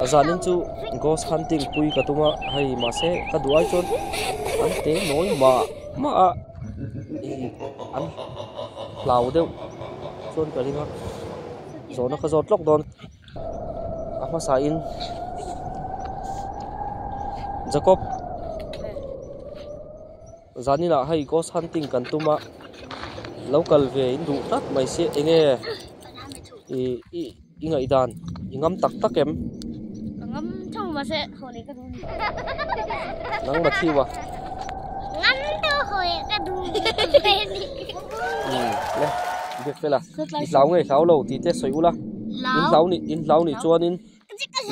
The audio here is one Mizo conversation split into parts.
Zanin chu ghost hunting pui ka tum a hei mahse ka duh ai chuan an te nawi mah mah a ih an hlau deuh chuan ka ring a zawhna ka zawt lawk dawn a hmasa in Jacob zanin ah hei ghost hunting kan tum a lo kal ve in duh tlat mai sia enge ih ih. I ngaihdan i ngam tak tak em? Ka ngam tho mahse haw leh ka duh ni. Nang Matthew a? Ngam tho haw leh ka duh ni. Um le biak fela i hlau nge i hlau lo tih te sawi ula. In hlau nih in hlau nih chuanin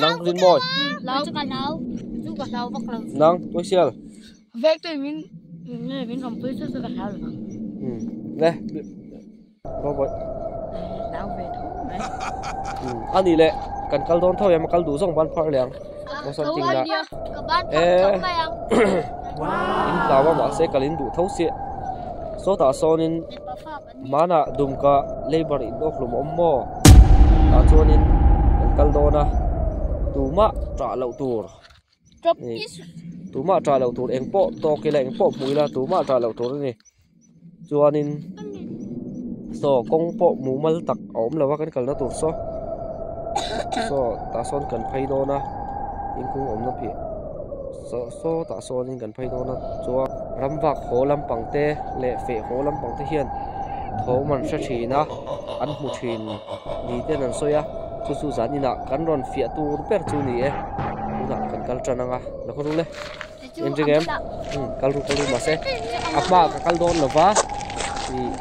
nang Rinmawi. Hlau chu ka hlau chu ka hlau vak lo. Nang Tuaisial. Vek te min min awmpui chu chu ka hlau lo vang. Um le A nih leh kan kal dawn tho em a kal duh zawng ban phar leh ang something lah eh in hlau a mahse kal in duh tho chiah sawtah sawnin hmanah dumka labour in awk hlum a awm maw tah chuanin kan kal dawn a tumah ṭah loh tur tumah ṭah loh tur eng pawh tawk ila eng pawh hmuh ila tumah ṭah loh tur a ni. Chuanin saw kawng pawh mumal tak a awm lo a kan kalna tur saw saw tah sawn kan phei dawn a thingkung awmna piah saw saw tah sawnin kan phei dawn a chuan ram vak haw lampang te leh feh haw lampang te hian thawm an hre thin a an hmu thin ni ten an sawi a chu chu zan inah kan rawn fiah tur ber chu a ni e tunah kan kal tan ang a lo khaw ru le. En ring em kal ru kal ru mahse a hma ka kal dawn lova ih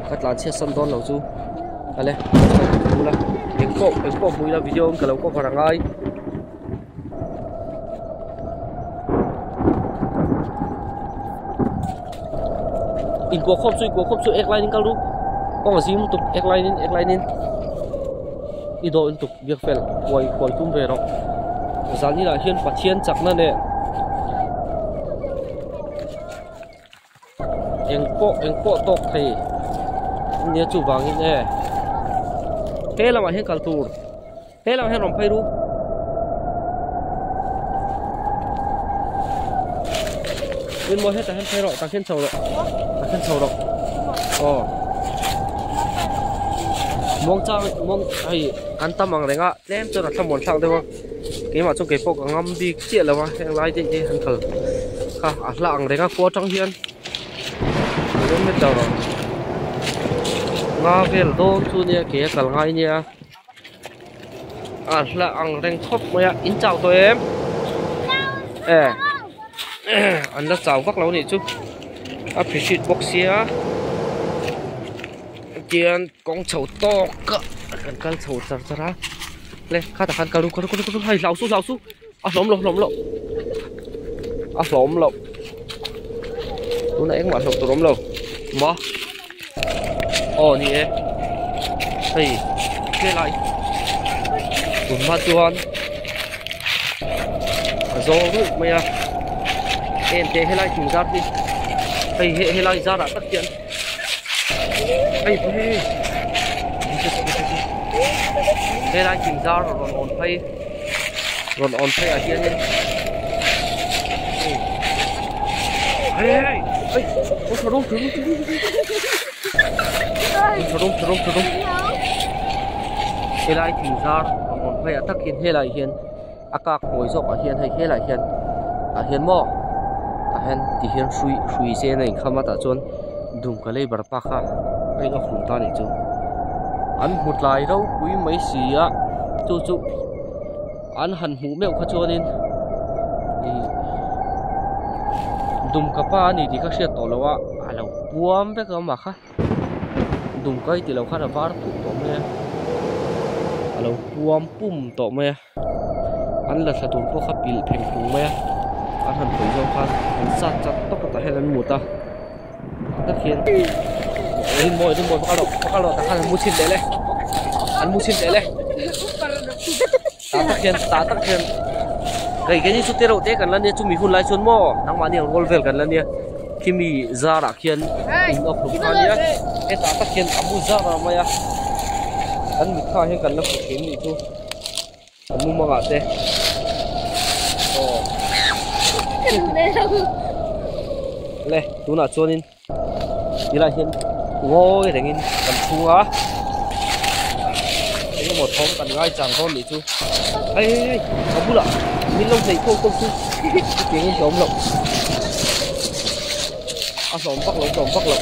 ka tlan chhiat san dawn lo chu ale bula eng pawh eng pawh hmu ila video in ka lo cover a ngai inkuah khawp chu inkuah khawp chu ek line in kal ru kawng a zim lutuk ek line in ek line in i dawh lutuk. Biak fel huai huai tum ve rawh. Zan inah hian Pathian chakna nen eng pawh eng pawh tawk thei nia chuvangin e he lamah hian kal tur he lamah hian rawn phei ru. In mawi hetah hian phei rawh tah khian chho rawh tah khian chho rawh aw muang chang muang hei kan tam ang reng a tlem chuan a thlamuan thlak deuh a keimah chu keipawh ka ngam bik chiah lo a heng lai te hi han kal kha a hla ang reng a khua atang hian kilometer nga vel dawn chu nia ke a kal ngai nia. A hla ang reng khawp mai a in chau tawh em e an la chau vak lo a nih chu a phihrit bawk sia tian kawng chho tawk a kan kal chho char char a le khatah khan kal ru kal ru kal ru hei hlau su hlau su a hlawm lo hlawm lo a hlawm lo tunah engmah hlauh tur a awm lo maw. Aw ni e hei helai tun hma chuan a zawl ruih mai a em te helai thing zar hi hei he helai zar ah tak hian hei hei helai thing zar rawn awn phei rawn awn phei ah hianin hei hei hei aw tha rawng tha rawng tha rawng tha rawng tha rawng helai thing zar rawn awn phei ah tak hian helai hian a kak hnuai zawk ah hian hei helai hian tah hian maw tah hian ti hian hrui hrui chen a inkham a tah chuan dumka labour pa kha a in awk hlum ta a nih chu an hmu tlai ropui mai si a chu chu an han hmuh meuh kha chuanin ih dumka pa a ni tih kha hriat tawh loh a a lo puam vek a mah kha dumka i tih loh khan a var puk tawh mai a a lo puam pum tawh mai a. An la thla tur pawh kha pilh pheng phung mai a an han hawi zawng khan an sat chat tawk a tah hian an mut a tak hian rinmawi rinmawi va kal rawh va kal rawh tah khan an mu chhin leh le an mu chhin leh le tah tak hian tah tak hian hei keini chu te reuh te kan la nia chumi hun lai chuan maw nangmahni ang rual vel kan la nia khimi zarah khian in awk hlum kha ania hetah tak hian a mu zar mai a. Kan mitthla hian kan la hmu thin nih chu kan mumangah te aw le tunah chuanin tilai hian ngawi rengin kan chhung a engemaw thawm kan ngai chang dawn nih chu hei hei hei ka bulah min lo hnaih tawk tawk chu chutiangin hlawm loh a hlawm vak lo hlawm vak lo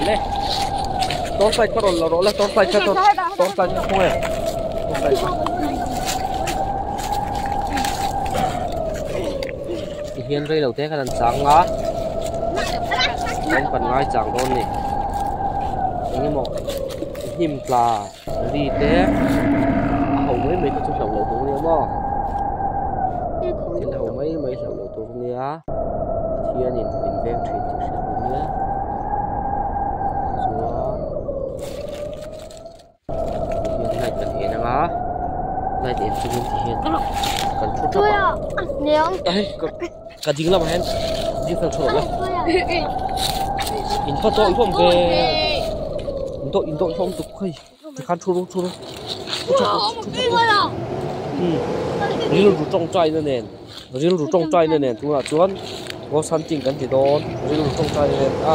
le torchlight kha rawn la rawh la torchlight kha torchlight kha khawnge torchlight kha ti hian rei lo te khan an chang a kan ngai chang dawn ni engemaw hnim tla ri te a ho mai mai kha chu hlauh loh tur ania maw thil ho mai mai hlauh loh tur ania Pathianin min veng thin tih hriat tur ania chuan tihian light kan en anga light en chungin tihian kan thu thap a ka ding lamah hian ding fel thu rawh le in va dawih hlawm ve in dawih in dawih hlawm tuk khawi tikhan thu ru thu ru thu thap ru thu thap ru umm rilru tawngtaina nen rilru tawngtaina nen tunah chuan ghost hunting kan ti dawn rilru tawngtaina nen a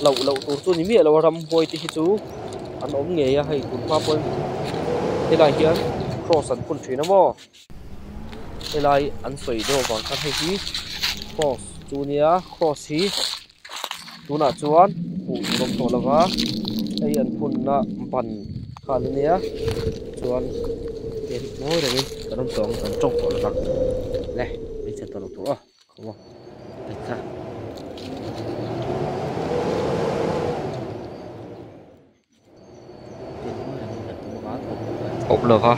loh loh tur chu ni miah lo a ramhuai te hi chu an awm ngei a hei tun hma pawhin helai hian cross an phun thin a maw. Helai an sawi deuh avang khan hei hi cross chu nia cross hi tunah chuan hmuh tur awm tawh lova hei an phunna ban kha la nia chuan hei ngawi rengin kan awm tawh ang kan tawng tawh lovang le hmeichhe tawh lo tur aw khaw maw kha. Awm lo va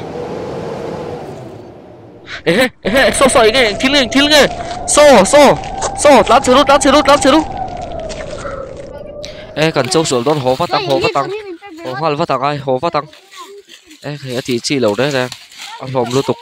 ehe ehe saw saw enge eng thil nge eng thil nge saw saw saw tlan chhe ru tlan chhe ru tlan chhe ru e kan cho sual dawn haw vat ang haw vat ang haw nghal vat ang ai haw vat ang e hei a tih chi lo reng reng a hlawm lutuk.